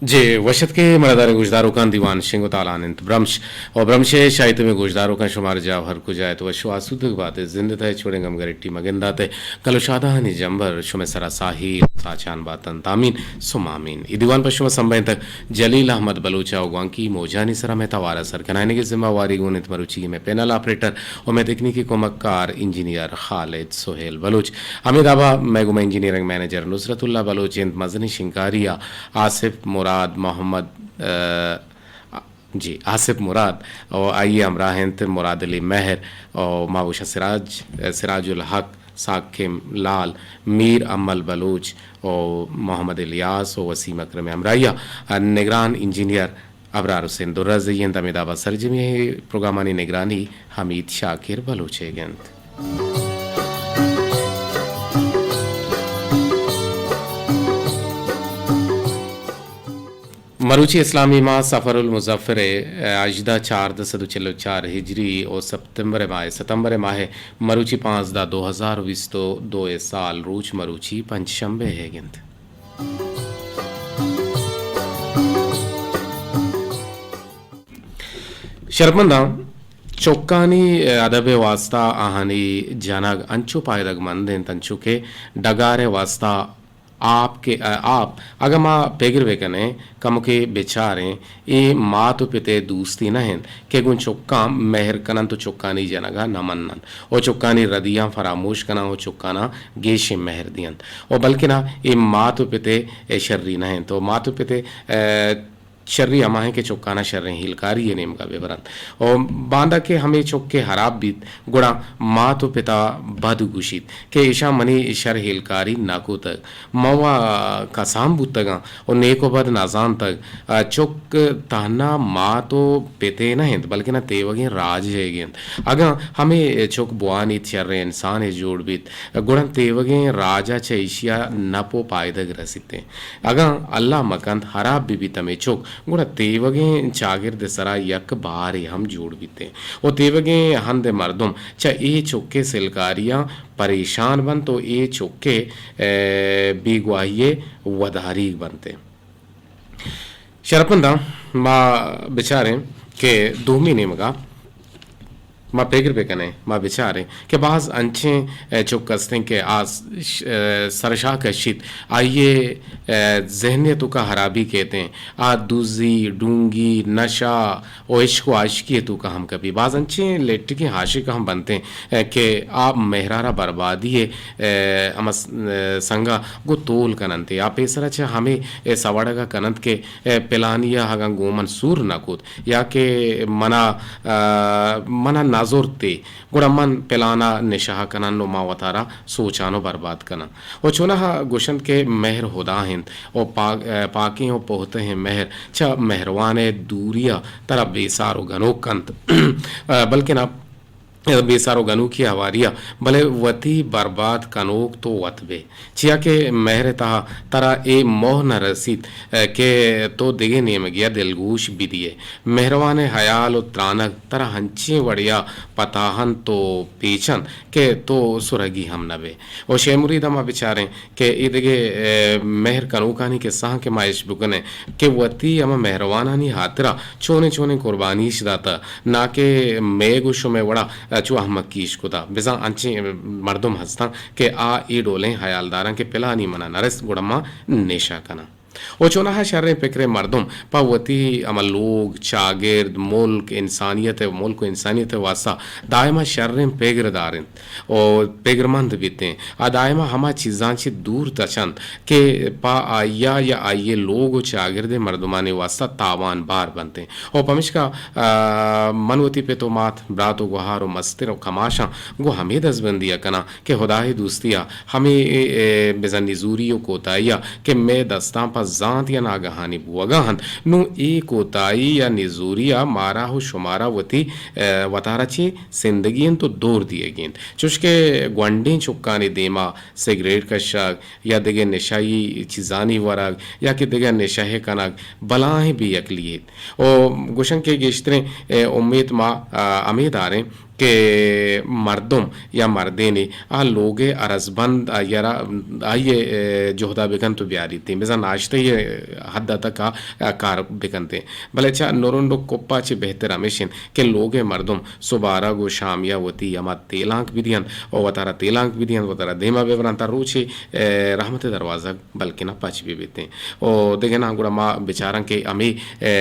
جی، وش اتکے مڑاداریں گوشداروکاں، دیوان شنگ و تالان انت برمش۔ و برمش ء شاہی تمیں گوشداروکاں شمار جاہ ہر کجا ات وش و آسودگ بات ء زند ء تہ چوڑیں گم گریٹی مگندات ء گل و شادہانی جمبر شمئے سرا ساہی ساچان باتنت۔ آمین ثم آمین۔ اے دیوان پہ شما سمبھینتگ جلیل احمد بلوچ ء و گوانکی موجانی سرا مئے توار ء سر کنائینگ ء ذمہ واری گون انت مروچی مئے پینل آپریٹر و مئے تکنیکی کمک کار انجینئر خالد سہیل بلوچ۔ ہمے دابا مئے گوما انجینئرنگ منیجر نصرت اللہ بلوچ انت، مزنیں شنگکاری ء آصف مراد محمد، ء، جی، آصف مراد و آئی ء ہمراہ انت مراد علی مہر و ما گوشاں سراج، سراج الحق، ساکم لال، میر امل بلوچ و محمد الیاس و وسیم اکرم ء ہمراہی ء نگران انجینئر ابرار حسین درازئی انت۔ ہمے دابا سرجمی ء پروگرامانی نگرانی حمید شاکر بلوچ ئیگ انت۔ مروچی اسلامی ماہ سفر المظفر ء ہژدہ چاردہ سد و چل و چار ہجری و ستمبر ماہ، ستمبر ماہ مروچی پانزدہ دو ہزار و بیست و دو ء سال روچ مروچی پنچ شنبہ ئیگ انت۔ شرپمنداں، چکانی ادب ء واستہ آہانی جنگ انچو پائدگ مند انت، انچو کہ ڈگار ء واستہ آپ کہ، ء، آپ، اگاں ما پگر بہ کنیں، کمکے بچاریں، اے مات و پت ء دوستی نہ انت کہ گوں چکاں مہر کننت و چکانی جنگ ء نہ مننت و چکانی ردیاں فراموش کناں و چکاناں گیشیں مہر دینت و بلکنا اے مات و پت ء شری نہ انت و مات و پت ء، ء، شری ہما انت کہ چکاناں شریں ہیلکاری ء نیمگا بہ برنت۔ و باندا کہ ہمے چک کہ ہراب بیت، گڑا مات و پتا بد گوشیت کہ ایشاں منی شر ہیلکاری نہ کتگ۔ من وا کسان بوتگاں و نیک و بد نزانتگ۔ چک تہنا مات و پتے نہ انت، بلکنا تیوگیں راج ئیگ انت۔ اگاں ہمے چک بوانیت، شریں انسانے جوڑ بیت، گڑا تیوگیں راجا چہ ایشیا نپ و پائدگ رسیت۔ اگاں اللہ مکنت ہراب بہ بیت ہمے چک، گڑا تیوگیں چاگرد ء سرا یک بارے ہم جوڑ بیت و تیوگیں ہند ء مردم چہ اے چک ء سلکاریاں پریشان بنت و اے چک ء، ء، بیگواہی ء وداریگ بنت۔ شرپمنداں، ما بچاریں کہ دومی نیمگا ما پگر بہ کنیں، ما بچاریں کہ باز انچیں، ء، چک استیں کہ آ س-، ش-، ء، سرشا کشیت، آئی ء، ء، ذہن ء توکا ہرابی کیتیں، آ دزی، ڈونگی، نشہ و عشق و عاشقی ء توکا ہم کپی۔ باز انچیں لٹکیں عاشق ہم بنتیں، ء، کہ آ مہرارا بربادی ء، ء، ہما س-، ء، سنگا گوں تول کننت ء آ پیسرا چہ ہمے، ء، سوڑگا کننت کہ ء، پلانی ء اگاں گوں من سور نہ کت یا کہ منا، ء، منا نہ زرت ئے، گڑا من پلان ء نشہ کناں و ما وتارا سوچان و برباد کناں۔ و چوناہا گوشنت کہ مہر ہدا انت و پاک-، ء، پاکیں و پہتہیں مہر چہ مہروان ء دوری ء ترا بے سار و گنوک کنت، ء، بلکنا بے سر و گنوکی ء ہواری ء، بلے وتی برباد کنوک تو وت بئے، چیا کہ مہر ء تہا ترا اے موہ نہ رسیت، ء، کہ تو دگہ نیمگے ء دلگوش بدیئے۔ مہروان ء ہیال و ترانگ ترا انچیں وڑے ء پتاہنت و پیچنت کہ تو سرگی ہم نہ بئے۔ و شے مرید ء ما بچاریں کہ اے دگہ، ء، مہر کنوکانی کسہاں کہ ما اش بکنیں کہ وتی ہما مہروانانی ہاترا چونیں چونیں قربانی اش داتہ، نا کہ مئے گوں شمئے وڑا چو احمقی اش کتہ۔ بزاں انچیں مردم ہستاں کہ آ اے ڈولیں ہیال داراں کہ پلانی منا نہ رست گڑا ما نشہ کناں۔ و چوناہا شریں پکریں مردم پہ وتی ہما لوگ، چاگرد، ملک، انسانیت ء، ملک و انسانیت ء واسطہ دائما شریں پگر دارنت و پگرمند بیتیں۔ آ دائما ہما چیزاں چہ دور تچنت کہ پہ آئیا یا آئیے لوگ و چاگردے مردمانی واسطہ تاوان بار بنتیں۔ و پمشکا، آ، من وتی پت و مات، برات و گوہار و مستر و کماشاں گوں ہمے دزبندی ء کناں کہ ہدائے دوستی ء ہمے، اے، بزاں نزوری و کوتاہی ء کہ مئے دستاں پہ زانت یا ناگہانی بوگا انت، نوں اے کوتاہی یا نزوری ء مارا و شمارا وتی، ء، وتارا چہ سندگی انت و دور دیگی انت۔ چوشکہ گونڈیں چکانی دیما سگریٹ کشگ یا دگہ نشائی چیزانی ورگ یا کہ دگہ نشہ کنگ بلاہیں بے عقلی ایت۔ و گوشن کہ گیشتریں، ء، امیت ما، ء، ہمے داریں کہ مردم یا مردینے آ لوگ ءِ ارزبند آئی ءَ را، آئی ءِ، اے، جہد ءَ بکنت و بیاریت، بزاں ناشتہ ءِ حد ءَ تک آ، آ کار بکنت۔ بلے چہ نرنڈ و کپ ءَ چہ بہتر ہمیش انت کہ لوگ ءِ مردم سبارگ و شامی ءَ وتی ہما تیلانک بدینت و وتارا تیلانک بدینت، وتارا دیما ببرنت، تا روچے، اے، رحمت ءِ دروازگ بلکنا پچ بہ بیتیں۔ و دگہ ناں گڑا ما بچاراں کہ ہمے، اے،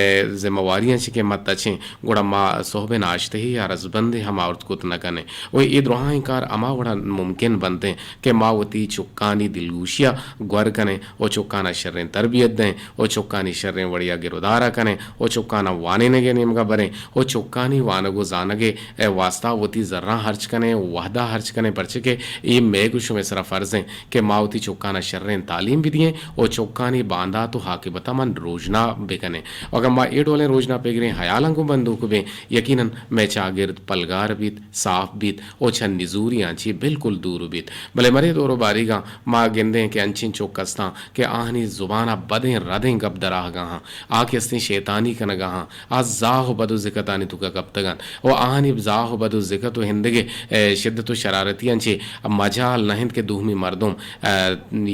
ذمہ واریاں چہ کہ ما تچیں، گڑا ما سہب ءِ ناشتہی یا رزبندے ہم آورت کت نہ کنیں۔ و اے دراہیں کار ہما وڑا ممکن بنتیں کہ ما وتی چکانی دلگوشیا گور کنیں و چکانا شریں تربیت دیں و چکانی شریں وڑیا گرودارا کنیں و چکانا وانینگ ءِ نیمگا بریں و چکانی وانگ و زانگ ءِ واسطہ وتی زراں ہرچ کنیں و وہدا ہرچ کنیں، پرچہ کہ اے مئیگ و شمئے سرا فرض انت کہ ما وتی چکانا شریں تعلیم بدییں و چکانی باندات و عاقبتا من روژنا بکنیں۔ و اگاں ما اے ڈولیں روژنا پگریں ہیالاں گوں بندوک بیں، یقیناً مئے چاگرد پلگار بیت، صاف بیت و چہ نزوریاں چہ بالکل دور بیت۔ بلے مرے دور و باریگاں ما گندیں کہ انچیں چک استاں کہ آہانی زبانا بدیں ردیں گپ دراہگا ہاں۔ آ کہ استیں شیطانی کنگا ہاں۔ آ زاہ و بد و زکتانی توکا کپتگ انت و آہانی زاہ و بد و زکت و ہندگے، اے، شدت و شرارتیاں چہ مجال نہ انت کہ دومی مردم، اے،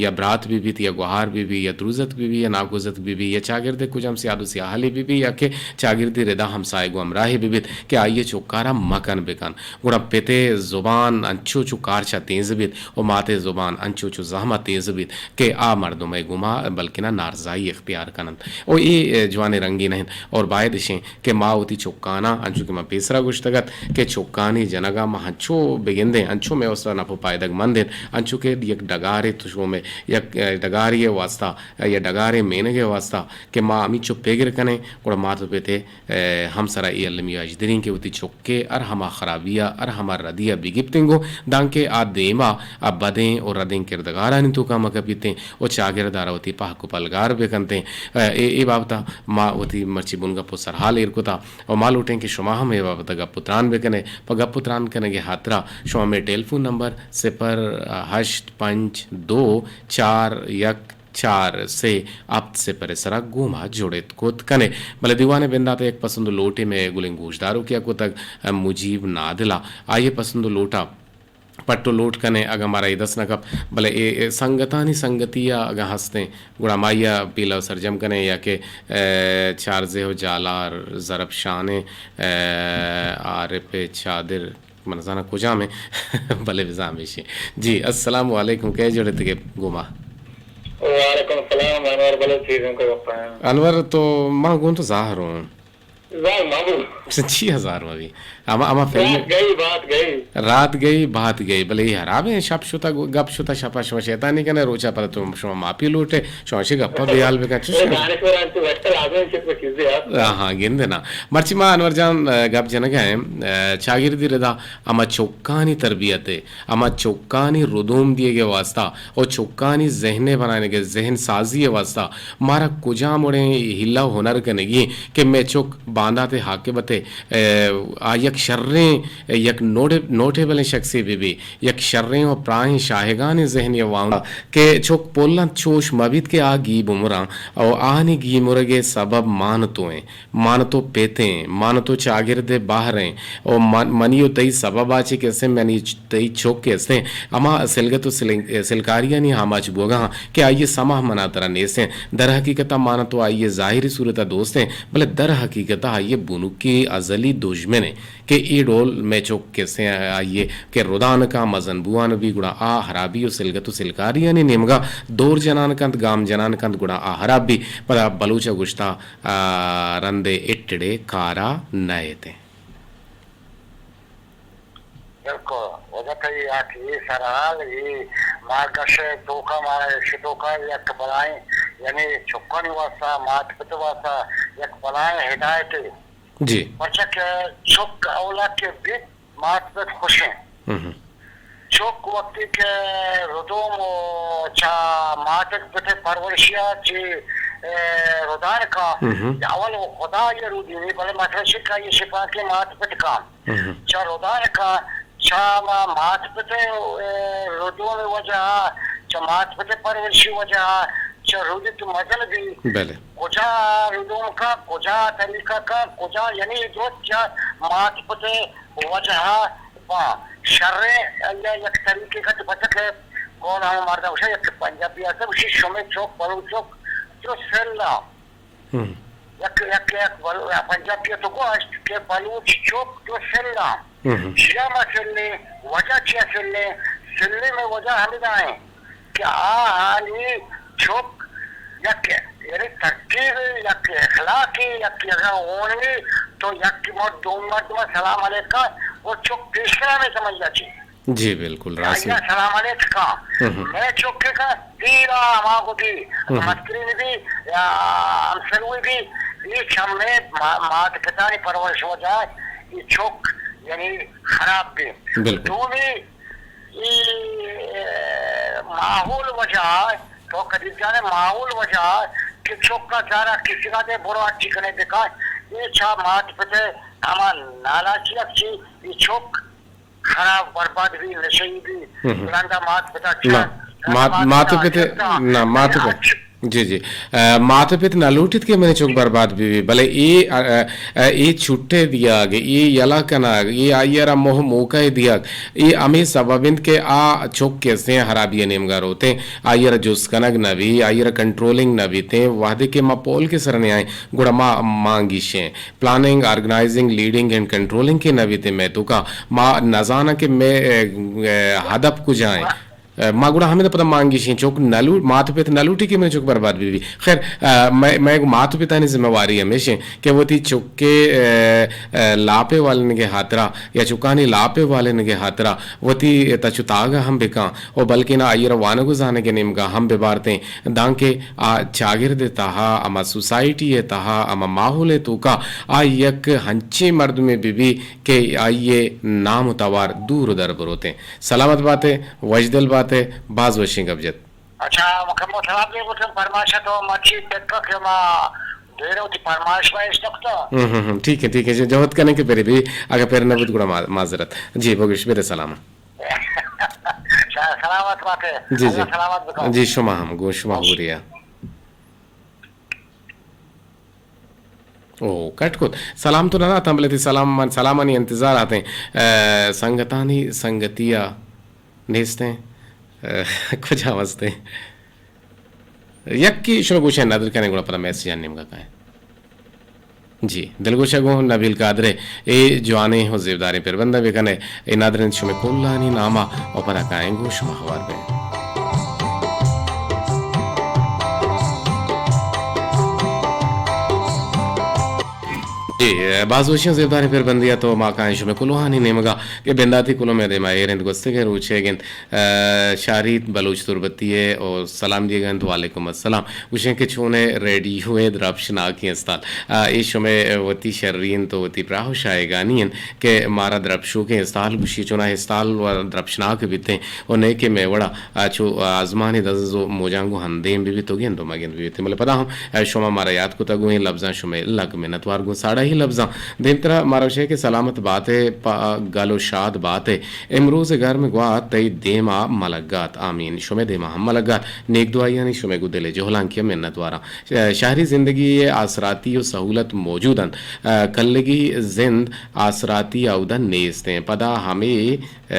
یا برات بہ بیت یا گوہار بہ بیت یا دروزت بہ بیت یا ناکوزت بہ بیت یا چاگرد ءِ کجام سیاد و سیاہلے بہ بیت یا کہ چاگردی ردا ہمسائگ و ہمراہے بہ بیت کہ آئی ءِ چکارا مکن بکن، گڑا پت ءِ زبان انچو چو کارچا تیز بیت و مات ءِ زبان انچو چو زہما تیز بیت کہ آ مردم ءِ گوما بلکنا نارزائی اختیار کننت۔ و اے، اے، جوانیں رنگے نہ انت اور باید اش انت کہ ما وتی چکاناں، انچو کہ من پیسرا گوشتگ ات کہ چکانی جنگا ما انچو بگندیں، انچو مئے واستا نپ و پائدگ مند انت، انچو کہ یک ڈگارے تو شومے، یک، اے، ڈگارے ءِ واسطہ یا ڈگارے مینگ ءِ واسطہ کہ ما ہمینچو پگر کنیں، گڑا مات و پت ءِ، اے، ہمسرا اے المی اژدریں کہ وتی چک کہ ہر ہما خرابی ءَ، ہر ہما ردی ءَ بگپتیں گوں، دانکہ آ دیما آ بدیں و ردیں کردگارانی توکا مکپیتیں و چاگرد ءَ را وتی پہک و پلگار بکنتیں۔ اے، اے بابت ءَ ما وتی مرچی بنگپ و سرحال ایر کتا و ما لوٹیں کہ شما ہم اے بابت ءَ گپ و تران بکنے۔ پہ گپ و تران کنگ ءِ ہاترا شما مئے ٹیلیفون نمبر صفر ہشت پنچ دو چار یک چار سے ہپت صفر ءِ سرا گوں ما جڑت کت کنے۔ بلے دیوان ءِ بندات ءَ یک پسند و لوٹے مئے گلیں گوشداروکے ءَ کتگ، مجیب نادل ءَ۔ آئی ءِ پسند و لوٹ ءَ پٹ و لوٹ کنے، اگاں مارا اے دست نہ کپ، بلے اے، اے سنگتانی سنگتی ءَ اگاں ہستیں، گڑا ما آئی ءَ پیلہ و سرجم کنیں یا کہ، اے، چارزہ و جالار زرپ شانیں، اے، عارف چادر من زاناں کجام ایں، بلے بزاں ہمیشی۔ جی، السلام علیکم، کئے جڑتگے گوں ما؟ وعلیکم السلام، انور بلوچ چیزوں کا گپا ہے۔ انور تو ما گوں تو ظاہر ہوں۔ ظاہر ما بو۔ چی ظاہر ما بھی؟ اما، اما فلم رات گئی، بات گئی۔ رات گئی، بات گئی، بلے یہ حراب ہے، شپ شتا، گپ شتا، شپا شما شیطانی کنے، روچا پر تو شما معافی لوٹے۔ شما چی گپا بیال بکن، چش اے کن؟ دانشور انت، وقت لازم انت کہ چیزے آپ۔ ہاں، ہاں، گندے نا۔ مرچی ما انور جان، اے، گپ جنگا ہیں، اے، چاگردی ردا ہما چوکانی تربیت ہے، ہما چوکانی ردوم دیے گے واسطہ، او چوکانی ذہنے بنانے گے، ذہن سازی واسطہ مارا کجام وڑیں ہیلا و ہنر کنگی کہ میں چوک باندات حاکبت، اے، آ یک شریں، یک نوٹے-، نوٹیبلیں شخصے بہ بی، یک شریں و پراہیں شاہگانیں ذہنے واہند کہ چک پلنت چوش مہ بیت کہ آ گی بمراں و آہانی گی مرگ ءِ سبب مان تو ایں، مان تو پت ایں، مان تو چاگرد ءِ بہر ایں و من-، منی و تئی سبب ءَ چہ کہ استیں، منی چ-، تئی چک کہ استیں، ہما سلگت و سلنگ-، سلکاریانی آماچ بوگا ہاں کہ آئی ءِ سما منا ترا نیست ایں۔ در حقیقت ءَ مان تو آئی ءِ ظاہری صورت ءَ دوست ایں، بلے در حقیقت ءَ آئی ءِ بنکی ازلی دژمن ایں۔ کہ اے ڈول مئے چک کہ استیں آئی ءِ کہ ردان کاں مزن بوان بی گڑا آ ہرابی و سلگت و سلکاریانی نیمگا دور جنان کنت، گام جنان کنت گڑا آ ہراب بی۔ پدا بلوچ ءَ گوشتا، آ، رندے اٹڑے کارا نہ ایتیں۔ بالکل، وجہ تئی آ کہ اے سرحال، اے مارگش ءِ توکا مارا ایش توکا یک بلائیں، یعنی چکانی واسطہ، مات پت واسطہ یک بلائیں ہدایتے۔ جی۔ پرچا کہ چک اولا کہ بیت مات پت خوشیں۔ ہم۔ چک وقتی کہ ردوم و چا مات پت پرورشیا چی، اے، ردان کا، ہم۔ اول و خدا یہ رودینی، بلے مطلب شکا یہ شفا کے مات پت کام۔ ہم۔ چا ردان کا، چا ما مات پت، اے، ردوم وجہ، چا مات پت پرورشی وجہ، چا رودی تو مزن بی۔ بلے۔ کجا ردوم کا، کجا طریقہ کا، کجا، یعنی درست چا مات پت وجہ با شریں یا یک طریقے کا تو بچک ہے۔ کون ہم مردم گوشا یک پنجابی است، گوشی شمے چوک بلوچ چوک جو سلا۔ ہم۔ یک، یک، یک بل-، پنجابی تو گوشت کہ بلوچ چوک جو سلا۔ ہم۔ چیا ما سلیں؟ وجہ چیا سلیں؟ سلیں میں وجہ ہمیں کہ آہانی چک یک، یعنی ترتیب، یک اخلاقی، یک اگر اونی تو یک مرد، دو مرد ما سلام علیکم، وہ چک پیشتر ہمیں سمجھ جاتی۔ جی، بالکل، راست۔ آئیا سلام علیکم کا۔ ہم۔ میں چک کا دیرا ہما کو دی، ہم۔ مستری نے دی، یا ہمسروی دی، یہ چم میں ما-، مات پتانی پرورش وجہ، یہ چک، یعنی خراب دی۔ بالکل۔ دومی، ای، اے، ماحول وجہ، تو قدیر جان، ماحول وجہ کہ چکا چارا کسی کا دے برو اچھی کنے دکھا، یہ چا مات پتے ہما نالاچی اچھی، یہ چک خراب برباد بھی، نشئی بھی، ہم۔ بلاندا مات پتا نہ، چا، مات، مات مات پتا پتے، نہ، مات پتے۔ اچ- جی، جی۔ آ، مات پت نہ لوٹیت کہ منی چک برباد بہ بی، بلے اے، آ، آ، آ، اے چھٹے دیگ، اے یلا کنگ، اے آئی ء را موہ موقع دیگ، اے ہمے سبب انت کہ آ چک کسیں ہرابی ء نیمگا روتیں، آئی ء را جست کنگ نہ بی، آئی ء را کنٹرولنگ نہ بیتیں۔ وہدے کہ ما پول کے سر نیائیں، گڑا ما مانگیشیں۔ پلاننگ، آرگنائزنگ، لیڈنگ اینڈ کنٹرولنگ کے نہ بیتیں مئے توکا، ما نزاناں کہ مئے، اے، اے، ہدف کجائیں۔ ء، ما گڑا ہمے پدا مانگیشیں چک نہ لو-، مات پت نہ لوٹی کہ منی چک برباد بہ بی۔ خیر، ء، مئے، مئے گوں مات پتانی ذمہ واری ہمیش انت کہ وتی چکے، ء، ء، لاپے والینگے ہاترا یا چکانی لاپے والینگے ہاترا وتی تچ و تاگ ہم بکاں و بلکنا آئی را وانگ و زانگ نیمگا ہم ببارتیں، دانکہ آ چاگرد تہا، ہما سوسائٹی تہا، ہما ماحول توکا آ یک ہنچیں مردمے بہ بی کہ آئی نام و توار دور در بروتیں۔ سلامت بات ئے، وشدل بات ئے، باز وشیں گپ جت۔ اچھا، مکمل سلام دے گوشم، فرمائش تو مرچی پک کہ ما دیر وتی فرمائش ما اشتکتا۔ ہم، ہم، ہم، ٹھیک ہے، ٹھیک ہے، جی، جہد کنیں کہ پرے بھی، اگر پر نہ بود گڑا ما-، معذرت۔ جی، بگوش، بدے سلام۔ سلامت بات ئے۔ جی، جی۔ اللہ سلامت بکن۔ جی، شما ہم، گوں شما خوش۔ ہوریا۔ او، کٹ کت۔ سلام تو نہ داتاں، بلے تئی سلام، من سلامانی انتظار آتیں۔ اے، سنگتانی سنگتیا نیستیں۔ اے، کجا وستیں؟ یکی شما گوشیں ندر کنیں، گڑا پدا میسجانی نیمگا کائیں۔ جی، دلگوشا گوں نبیل قادرے، اے جوانیں و زیبداریں پربندہ بکنے، اے ندر انت شمے کلانی ناما و پدا کائیں گوں شما ہوار بیں۔ جی، باز وشیں زیبداریں پربندی ء تو ما کائیں شمے کلوہانی نیمگا کہ بنداتی کلو مئے دیما ایر انت، گوستگیں روچے گنت، ء، شاریت بلوچ تربتی ء او سلام دیگ انت، وعلیکم السلام۔ گوشیں کہ چونیں ریڈیو ء درپشناکیں استال۔ ء، اے شمے وتی شری انت و وتی پراہ و شایگانی انت کہ مارا درپشوکیں استال گوشی، چونا استال و درپشناک بیتیں و نئے کہ مئے وڑا آ، چو آزمانی دز و موجاں گوں ہندیم بہ بیت و گند و مگند بہ بیت۔ بلے پدا ہم، آ، شما مارا یات کتگ و اے لبزاں شمئے لک منتوار گوں ساڑاہی لبزاں۔ دیمترا مارا گوشئے کہ سلامت بات ئے، پہ گل و شاد بات ئے۔ امروز گرم گوات تئی دیما ملگات۔ آمین۔ شمئے دیما ہم ملگات۔ نیک دعائیانی شمئے گوں دل ء جہلانکی ء منتواراں۔ آ، شہری زندگی ء آسراتی و سہولت موجود انت۔ آ، کلگی زند آسراتی اودا نیست انت۔ پدا ہمے ء،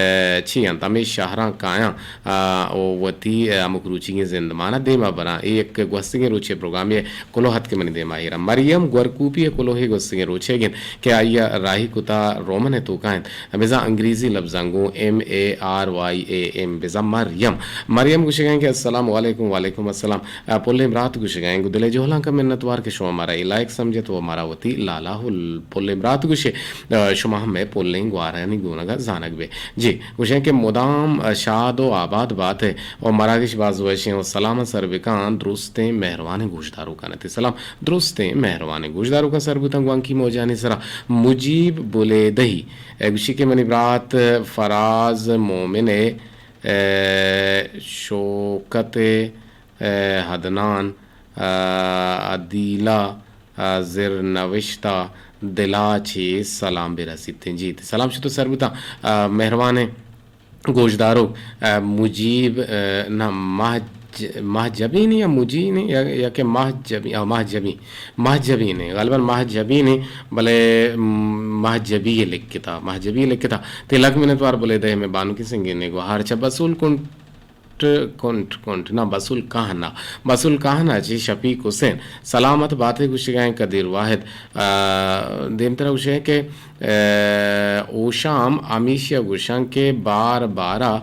چی انت، ہمے شہراں کایاں، ء، و وتی، ء، ہمک روچیگیں زندمان ء دیما براں۔ اے یک گوستگیں روچے پروگرامے ء کلوہ ات کہ منی دیما ایراں۔ مریم گورکوپی ء کلوہے گوستگیں روچے گند کہ آئی ء راہی کتا رومن ء توکا انت۔ بزاں انگریزی لبزاں گوں ایم اے آر وائی اے ایم، بزاں مریم۔ مریم گوشگا انت کہ السلام علیکم، وعلیکم السلام۔ ء، پلیں برات گوشگا انت، گوں دل ء جہلانکا منتوار کہ شما مارا اے لائق سمجھت و مارا وتی لالا و پلیں برات گوشے۔ ء، شما ہم مئے پلیں گوارانی گونگ ء زانگ بہ۔ جی، گوشیں کہ مدام شاد و آباد بات ئے و مراگش باز وشیں و سلام ء سر بکن درستیں مہروانیں گوشداروکاں۔ تئی سلام درستیں مہروانیں گوشداروکاں سر بوتاں گوانکی موجانی سرا۔ مجیب بلیدہی ء گوشی کہ منی برات فراز مومن ء، ء، شوکت ء، ء، عدنان، ء، عدیلہ، ء، زرنوشتہ دلا چے سلام برسیت۔ جی، تئی سلام شت و سر بوتاں۔ ء، مہروانیں گوشداروک، ء، مجیب، ء، نہ، مہ-، ج-، ماہ جبین یا مجین یا، یا کہ ماہ جبین، آ، ماہ جبین، ماہ جبین، غالباً ماہ جبین، بلے، م، ماہ جبی لکھتا، ماہ جبی لکھتا۔ تئی لک منتوار بلے دے ہمیں بانکی سنگین نے گوہار چا بسول کنٹ، کنٹ، کنٹ، نہ بسول کہنا، بسول کہنا چی شفیق حسین، سلامت باتے گوشگائیں قدیر واحد، آ، دیمترا گوشے کہ، آ، اوشام ہمیشی گوشن کہ بار بارا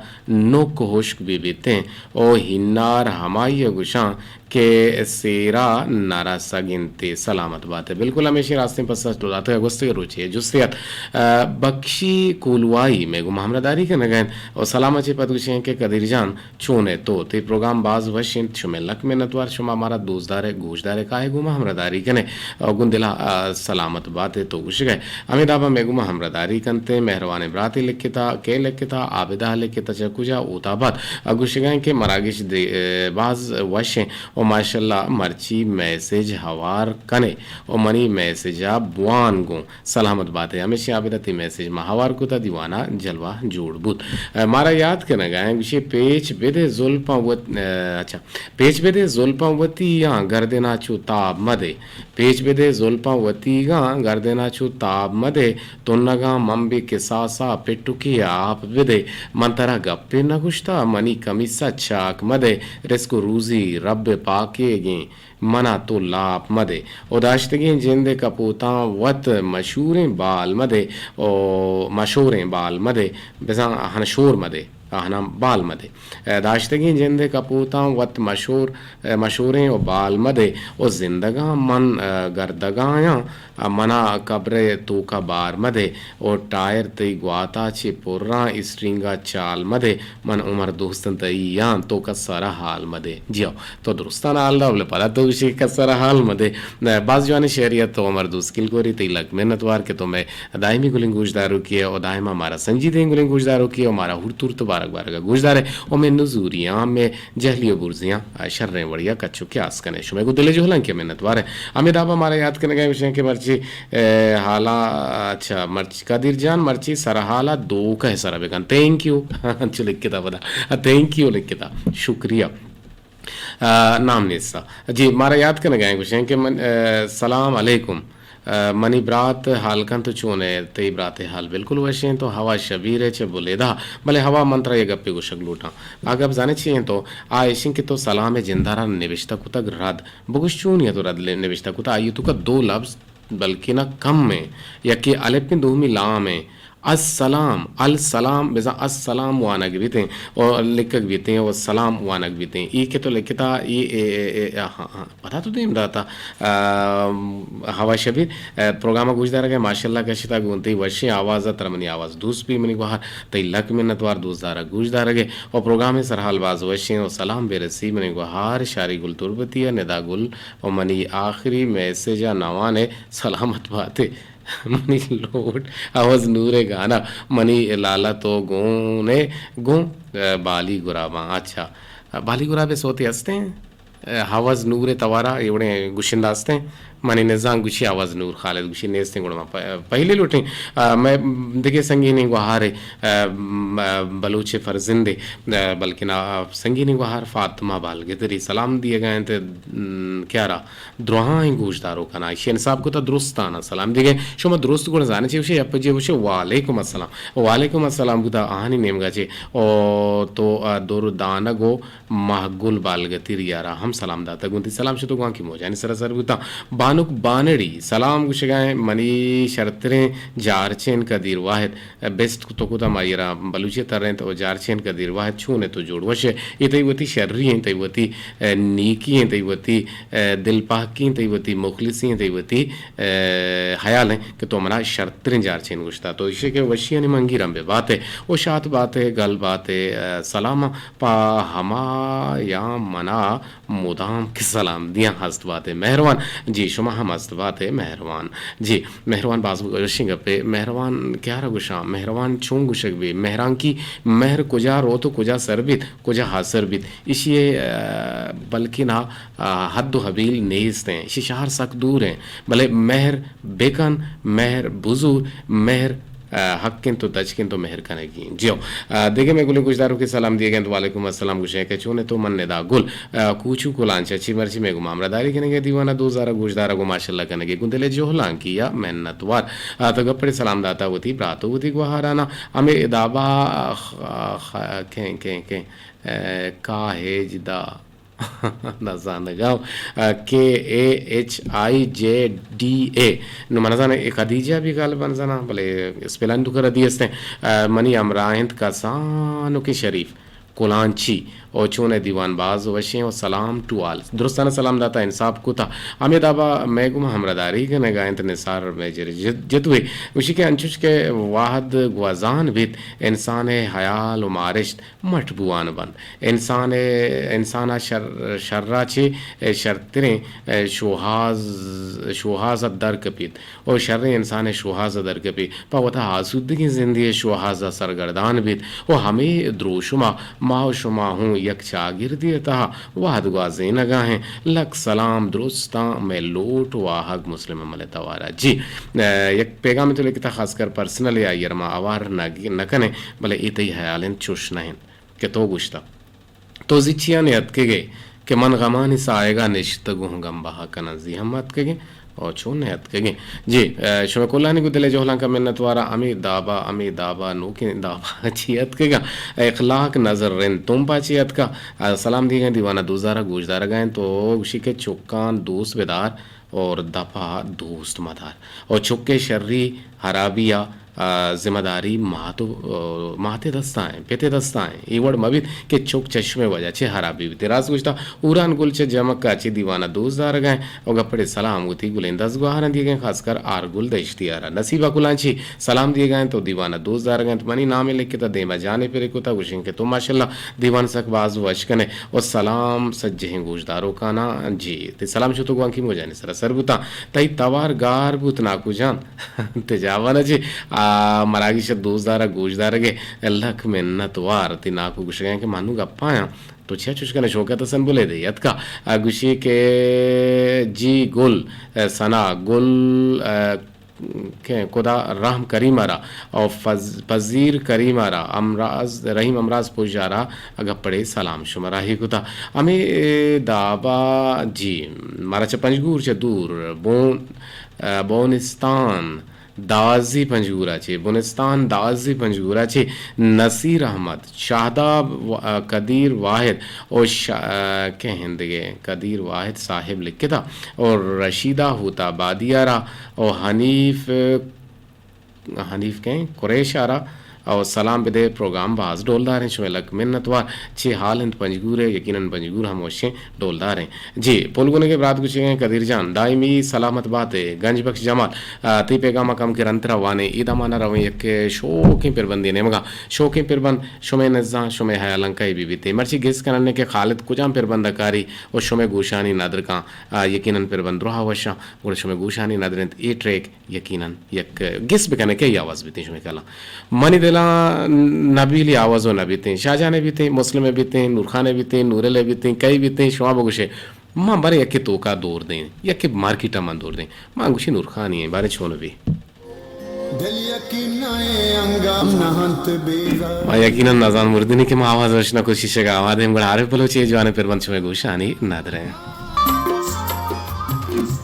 نک ہشک بہ بیتیں او ہنار ہمائی ء گوشاں کہ سیرا نہ رسگ انت۔ سلامت بات ء۔ بالکل ہمیشی راستیں پسہ تو داتگ ء گوستگ روچے ء جستے ات۔ آ، بخشی کولوائی مئے گوما ہمراہداری کنگ ء انت و سلام ء چہ پد گوشیں کہ قدیر جان چون ئے تو؟ تئی پروگرام باز وش انت، شمئے لک منتوار، شما مارا دوست دار ئے، گوش دار ئے، کائے گوما ہمراہداری کن ئے۔ ء گوں دل ء، آ، سلامت بات ئے تو گوشگ ئے۔ ہمے دابا مئے گوما ہمراہداری کنت ئے، مہروانیں براتے لکھتا، کئے لکھتا، عابدہ لکھتا چہ کجا؟ اوت آباد۔ ء گوشگا انت کہ مراگش دے-، ء، باز وش انت و ماشاءاللہ مرچی میسج ہوار کن ئے و منی میسج ء بوان گوں۔ سلامت بات ئے۔ ہمیشی عابدہ تئی میسج ما ہوار کتا، دیوان ء جلوہ جوڑ بوت۔ ء مارا یات کنگا انت، گوشی پیچ بدے زلپاں وت-، ء، اچھا، پیچ بدے زلپاں وتی آں گردنا چو تاب مدے۔ پیچ بدے زلپاں وتیگاں گردنا چو تاب مدے، تنگاں من بے کساسا پٹکے آپ بدے۔ من ترا گپے نگوشتا، منی کمیسا چاک مدے، رزق و روزی رب پاکیگیں، منا تو لاپ مدے۔ و داشتگیں جندے کپوتاں وت مشوریں بال مدے، و مشوریں بال مدے، بزاں ہن شور مدے۔ آہناں بال مدے۔ ء داشتگیں جندے کپوتاں وت مشور، ء مشوریں و بال مدے و زندگاں من، ء گردگایاں، ء منا قبر ء توکا بار مدے و ٹائر تئی گواتا چہ پراں، اسٹرینگا چال مدے، من عمر دوستن تئی آں، تو کسارا حال مدے۔ جی ہو، تو درستان حال دا، بلے پدا تو گوشی کسارا حال مدے۔ ء باز جوانیں شعریت تو عمر دوست کلکوری، تئی لک منتوار کہ تو مئے دائمی گلیں گوشداروکے ء و دائما مارا سنجیدیں گلیں گوشداروکے ء و مارا ہورت ہورت بارگ بارگ ء گوشدار ئے و مئے نزوریاں، مئے جہلی و برزیاں شریں وڑیا کچ و کیاس کن ئے۔ شمئے گوں دل ء جہلانکی ء منتوار ئے۔ ہمے دابا مارا یات کنگ ء گوشیں کہ مرچی، ء، حالا، اچھا، مرچی قدیر جان مرچی سرحالا دوکہ ء سرا بکن۔ تھینک یو۔ انچو لکھتا پدا۔ تھینک یو لکھتا۔ شکریہ۔ آ، نام نیستا۔ جی، مارا یات کنگا ایں گوشیں کہ من، آ، سلام علیکم۔ آ، منی برات حال کنت، تو چون ئے؟ تئی برات ء حال بالکل وش انت۔ تو ہوا شبیر ء چہ بلیدہ، بلے ہوا من ترا یک گپے گوشگ لوٹاں۔ آ گپ زانے چی انت؟ تو آ ایش انت کہ تو سلام ء جندارا نبشتہ کتگ رد۔ بگوش چونیا تو رد نبشتہ کتگ؟ آئی توکا دو لبز بلکنا کم ایں، یکے الپ ایں، دومی لام ایں۔ السلام، السلام، بزاں السلام وانگ بیتیں و لکھگ بیتیں و سلام وانگ بیتیں۔ ای کہ تو لکھتا، ای، اے، اے، اے، آ، ہاں، ہاں، پدا تو دیم داتا۔ آ، ہوا شبیر، آ، پروگرام گوش دارگ ئے، ماشاءاللہ کشتا گوں تئی وشیں آواز ء، ترا منی آواز دوست بی منی گوہار، تئی لک منتوار دوست دارگ گوش دارگ ئے و پروگرام سرحال باز وشیں و سلام بے رسی منی گوہار شاری گل تربتی ء ندا گل و منی آخری میسج ء نوان ء سلامت بات ئے۔ منی لوٹ عوض نور ء گانا، منی لالا تو گون ئے گوں، ء، بالی گراباں۔ اچھا، بالی گراب ء سوتے ہستیں؟ ء، عوض نور ء توارا اے وڑیں گشندہ ہستیں؟ منی نزان گوشی عوض نور خالد گوشی نیستیں، گڑا ما پ-، پہلے لوٹیں۔ ء، مئے دگہ سنگینیں گوہارے، ء، م-، بلوچ فرزندے، ء، بلکنا سنگینیں گوہار فاطمہ بالگدری سلام دیگا انت، م، کیارا دراہیں گوشداروکاں، ایشی ء حساب کتا درستانا سلام دیگے۔ شما درست گڑا زانے چے گوشے، یا پجے گوشے وعلیکم السلام۔ وعلیکم السلام بوتا آہانی نیمگا چے۔ او تو، آ، دردانگ و ماہگل بالگتی ریارا ہم سلام داتا گوں۔ تئی سلام شتو گوانکی موجانی سرا سر بوتا۔ بانک بانڑی سلام گوشگائیں، منی شرتریں جارچین قدیر واحد۔ بیست تو کتا ما ایرا بلوچی ترینت و جارچین قدیر واحد چون ئے تو جوڑ وش ئے؟ اے تئی وتی شری انت، تئی وتی، ء، نیکی انت، تئی وتی، ء، دلپاکی انت، تئی وتی مخلصی انت، تئی وتی، ء، حیال انت کہ تو منا شرترین جارچین گوشتا۔ تو ایشی کہ وشیانی منگیران بہ بات ئے و شات بات ئے، گل بات ئے، ء، سلام پہ ہما یا منا مدام کہ سلام دیاں۔ ہست بات ئے مہروان۔ جی، شما ہم ہست بات ئے مہروان۔ جی، مہروان باز وشیں گپے۔ مہروان کیارا گوشاں؟ مہروان چون گوشگ بی؟ مہرانکی مہر کجا روت و کجا سر بیت، کجا حاصر بیت؟ ایشی ء، آ، بلکنا، آ، حد و حبیل نیست ایں۔ ایشی شہر سک دور ایں۔ بلے مہر بکن، مہر بزور، مہر آ، حق انت و تچک انت و مہر کنگی انت۔ جی ہو۔ آ، دگہ مئے گلیں گوشداروکے سلام دیگ ءَ انت، وعلیکم السلام گوشیں کہ چون ئے تو؟ من ندا گل، آ، کوچو کلانچ ءَ چہ مرچی مئے گوں ہمراہداری کنگ ءَ، دیوان ءَ دوست دارگ گوشدارگ و ماشاءاللہ کنگ ءَ گوں دل ءِ جہلانکی ءَ منت وار۔ آ، تو گپڑے سلام داتا وتی برات و وتی گوہارانا۔ ہمے دابا، آ، خ-، آ، خ-، کیں، کیں، کیں، آ، کاہج دا نزانگاں، آ، کے اے ایچ آئی جے ڈی اے۔ نو من نزاناں اے خدیجہ بی غالباً زاناں، بلے اسپیلانی توکا ردی استیں۔ آ، منی ہمراہ انت کسانکیں شریف کلانچی، او چون ئے؟ دیوان باز وشیں و سلام ٹو آل۔ درستانہ سلام داتا، انصاف کتا۔ ہمے دابا مئے گوما ہمراہداری کنگا انت نثار میجر جد-، جدوے۔ گوشی کہ انچوش کہ وہد گوزان بیت، انسان ءِ حیال و مارشت مٹ بوان بنت۔ انسان ءِ، انسان ءَ شر، شر ءَ چہ شرتریں شوہاز، شوہاز ءَ در کپیت و شریں انسان ءِ شوہاز ءَ در کپیت۔ پہ وتا آسودگیں زندے ءِ شوہاز ءَ سرگردان بیت و ہمے دروشم ءَ ما و شما ہوں یک چاگردے ءِ تہا وہد گوازینگا ایں۔ لک سلام درستاں مئے لوٹ واہگ مسلم ممل ءِ توار ءَ۔ جی، اے، یک پیغامے تو لکھتا، خاص کر پرسنل ءَ، آئی ءَ را ما ہوار نہ، نہ کنیں، بلے اے تئی حیال انت، چوش نہ انت کہ تو گوشتا۔ تو زی چیا نیاتکگ ئے کہ من غمانی ساہگ ءَ نشتگ اوں، غم بہا کناں، زی ہم اتکگ ئے او چون نیاتکگ ئے؟ جی، اے، شمئے کلانی گوں دل ءِ جہلانک ءَ منت واراں۔ ہمے دابا، ہمے دابا، نوکیں دابا چی اتکگا؟ اخلاق نظر رند تمپا چی اتکا؟ اے، سلام دیگاں، دیوان ءَ دوست دارگ گوشدارگا انت، تو گوشی کہ چکاں دوست بدار اور دپا دوست مدار۔ اور چک ءِ شری ہرابی ءِ، آ، ذمہ داری مات و، آ، مات ءِ دستا ایں، پت ءِ دستا ایں۔ اے وڑ مہ بیت کہ چک چہ شمئے وجہ چہ ہرابی بیت۔ راست گوشتا، ہوران گل چہ جمک ءَ چہ دیوان ءَ دوست دارگا ایں و گپڑے سلام وتی گلیں دزگوہاراں دیگا ایں، خاص کر آر گل دشتی ءَ را۔ نصیبہ کلانچی سلام دیگا انت و دیوان ءَ دوست دارگا انت۔ منی نام ءَ لکھتا، دیما جانے پرے کتا، گوشیں کہ تو ماشاءاللہ دیوان سک باز وش کنے و سلام سجہیں گوشداروکانا۔ جی، تئی سلام شتو گوانکی موجانی سرا سر بوتاں۔ تئی توار گار بوت ناکو جان۔ تئی جاوان ءَ چہ، آ، مراگش ءَ دوست دارگ گوشدارگ ءَ لک منت وار۔ تئی ناکو گوشگ ءَ کہ من نوں گپایاں، تو چیا چوش کنے؟ شوکت حسن بلیدے اتکا، آ، گوشی کہ جی گل، آ، ثنا گل، آ، کہ خدا رحم کریم ءَ را او فض-، پذیر کریم ءَ را، امراض، رحیم امراض پوج ءَ را گپڑے سلام شمارا ہی کتا۔ ہمے دابا جی، مارا چہ پنجگور چہ دور بون، آ، بونستان دازی پنجگور ءَ چہ، بونستان دازی پنجگور ءَ چہ نصیر احمد، شاہداب و-، آ، قدیر واحد او شا-، آ، کہیں دگہ قدیر واحد صاحب لکھتا او رشیدہ ہوت آبادی ءَ را او حنیف، حنیف کہیں قریش ءَ را او سلام بدے، پروگرام باز ڈولدار ایں، شمئے لک منت وار۔ چے حال انت پنجگور ءِ؟ یقیناً پنجگور ہم وشیں ڈولدار ایں۔ جی، پلگونگ ءِ برات گوشگ ءَ ایں، قدیر جان دائمی سلامت بات ئے۔ گنج بخش جمال، آ، تئی پیغام ءَ کم کہ رندترا وانیں، اے دمان ءَ رویں یک شوکیں پربندے نیمگا۔ شوکیں پربند شمئے نزاں، شمئے حیالانکا ءَ بہ بیت۔ مرچی گیس کنن کہ خالد کجام پربند ءَ کاری و شمئے گوشانی ندر کاں، آ، یقیناً پربند درہا وشاں، گڑا شمئے گوشانی ندر انت اے ٹریک۔ یقیناً یک گس بکنے کہ ای آواز بیتیں شمئے کلاں۔ منی دلاں نبیلی آواز و نہ بیتیں، شاہجان ءِ بیتیں، مسلم ءِ بیتیں، نورخان ءِ بیتیں، نورل ءِ بیتیں، کئی بیتیں، شما بگوشے۔ ما برے یکے توکا دور دیں، یکے مارکیٹ ءَ من دور دیں۔ ما گوشی نورخانی ایں، بارے چون بی۔ ما یقیناً نزان مردنی کہ ما آواز وش نہ کو شیشگ ءَ آوادیں، گڑا عارف بلوچ ءِ جوانیں پربند شمئے گوشانی ندر ایں۔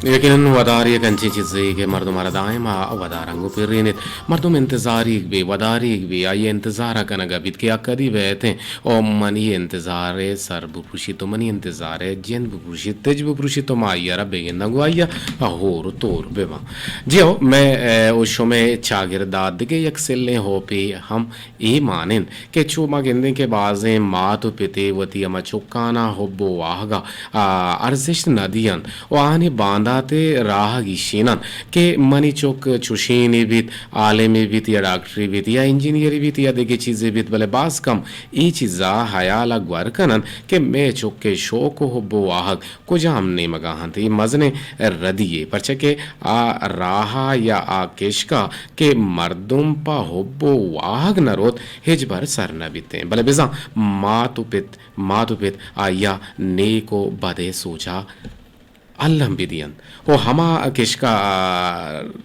یقیناً ودار یک انچیں چیزے کہ مردم ءَ را دائم ءَ ودار انگو پرینیت۔ مردم انتظاریگ بی، وداریگ بی، آئی ءِ انتظار ءَ کنگ ءَ بیت کہ آ کدی بئیت ایں او منی انتظار ءِ سر بپروشیت و منی انتظار ءِ جند بپروشیت، تج بپروشیت و ما آئی ءَ را بگنداں گوں آئی ءَ ہور و تور بباں۔ جی ہو، مئے، اے، و شمئے چاگرد ءَ دگہ یک سلیں ہوپے ہم اے مان انت کہ چو ما گندیں کہ بازیں مات و پتے وتی ہما چکاناں حب و واہگ ءَ، آ، ارزشت نہ دینت و آہانی باندات ءِ راہ ءَ گیشیننت کہ منی چک چوشینے بیت، عالمے بیت یا ڈاکٹرے بیت یا انجینئرے بیت یا دگہ چیزے بیت، بلے باز کم اے چیز ءَ ہیال ءَ گور کننت کہ مئے چک ءِ شوق و حب و واہگ کجام نیمگا انت؟ اے مزنیں ردی یے، پرچا کہ آ راہ ءَ یا آ کشک ءَ کہ مردم پہ حب و واہگ نہ روت، ہچبر سر نہ بیتیں۔ بلے بزاں مات و پت، مات و پت آئی ءَ نیک و بد ءِ سوج ءَ الم بدینت و ہما کشک ءَ،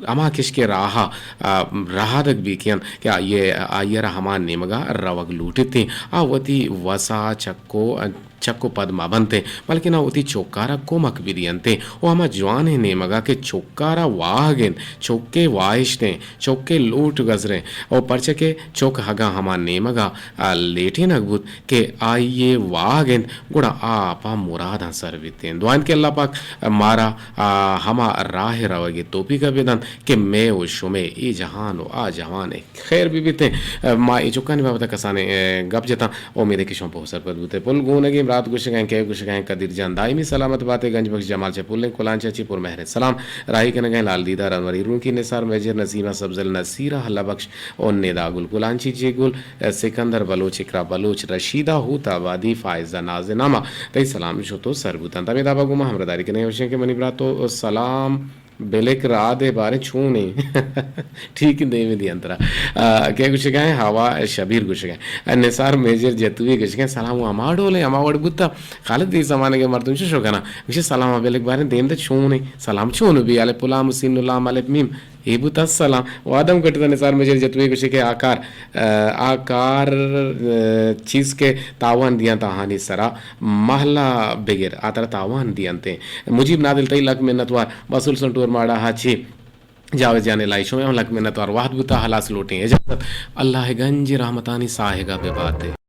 ہما کشک ءِ راہ ءَ، آ، رہادگ بہ کنت کہ آئی ءَ، آئی ءَ را ہما نیمگ ءَ روگ لوٹیت ایں۔ آ وتی وس ءَ چک و، چک و پد مہ بنت ایں، بلکن آ وتی چک ءَ را کمک بدینت ایں و ہما جوانیں نیمگ ءَ کہ چک ءَ را واہگ انت، چک ءِ واہشت انت، چک ءِ لوٹ گزر انت و پرچا کہ چک اگاں ہما نیمگ ءَ، آ، لیٹینگ بوت کہ آئی ءِ واہگ انت، گڑا آ پہ مراداں سر بیت انت۔ دعا انت کہ اللہ پاک مارا، آ، ہما راہ ءَ روگ ءِ توفیق ءَ بدنت کہ مئے و شمئے اے جہان و آ جہان ءِ خیر بہ بیت انت۔ ما اے چکانی بابت ءَ کسانیں، اے، گپ جتاں۔ امید انت کہ شما پہ سرپد بوت ئے۔ پل گونگیں برات گوشگ ءَ انت، کئے گوشگ ءَ انت؟ قدیر جان دائمی سلامت بات ئے۔ گنج بخش جمال چہ پلیں کلانچ ءَ چہ پر مہریں سلام۔ راہی کنگ ءَ انت لال دیدار انوری، رونکی نثار میجر، نسیمہ سبزل، نصیرہ اللہ بخش، و ندا گل کلانچی جے گل، سکندر بلوچ، اقرا بلوچ، رشیدہ ہوت آبادی، فائزہ ناز نامہ، تئی سلام شت و سر بوتنت۔ ہمے دابا گوں ما ہمراہداری کنیں، گوشیں کہ منی برات تو سلام بلک راد ءِ باریں چونیں؟ ٹھیک دیم دیاں ترا۔ آ، کئے گوشگ ءَ انت؟ ہوا شبیر گوشگ ءَ انت۔ نثار میجر جتوئی گوشگ ءَ انت، سلام و ہما ڈولیں، ہما وڑ بوتا۔ خالد، اے زمانگ ءِ مردم چو شو کناں؟ گوشے سلام بلک باریں دیم دے چونیں؟ سلام چون بی؟ الف لام سین و لام الف میم۔ اے بوت السلام۔ وادم کٹتا نثار میجر جتوئی گوشے کہ آ کار، آ، آ کار، آ، چیز کہ تاوان دیاں تاہانی سرا محلہ بگر آ ترا تاوان دیاں تے۔ مجیب نادل تئی لک منت وار۔ بسول سنٹور ماڑا ہا چی جاوید جان الہی شمئے ہم لک منت وار۔ وہد بوتا ہلاس لوٹیں اجازت۔ اللہ ءِ گنج رحمتانی ساہگا بہ بات ئے۔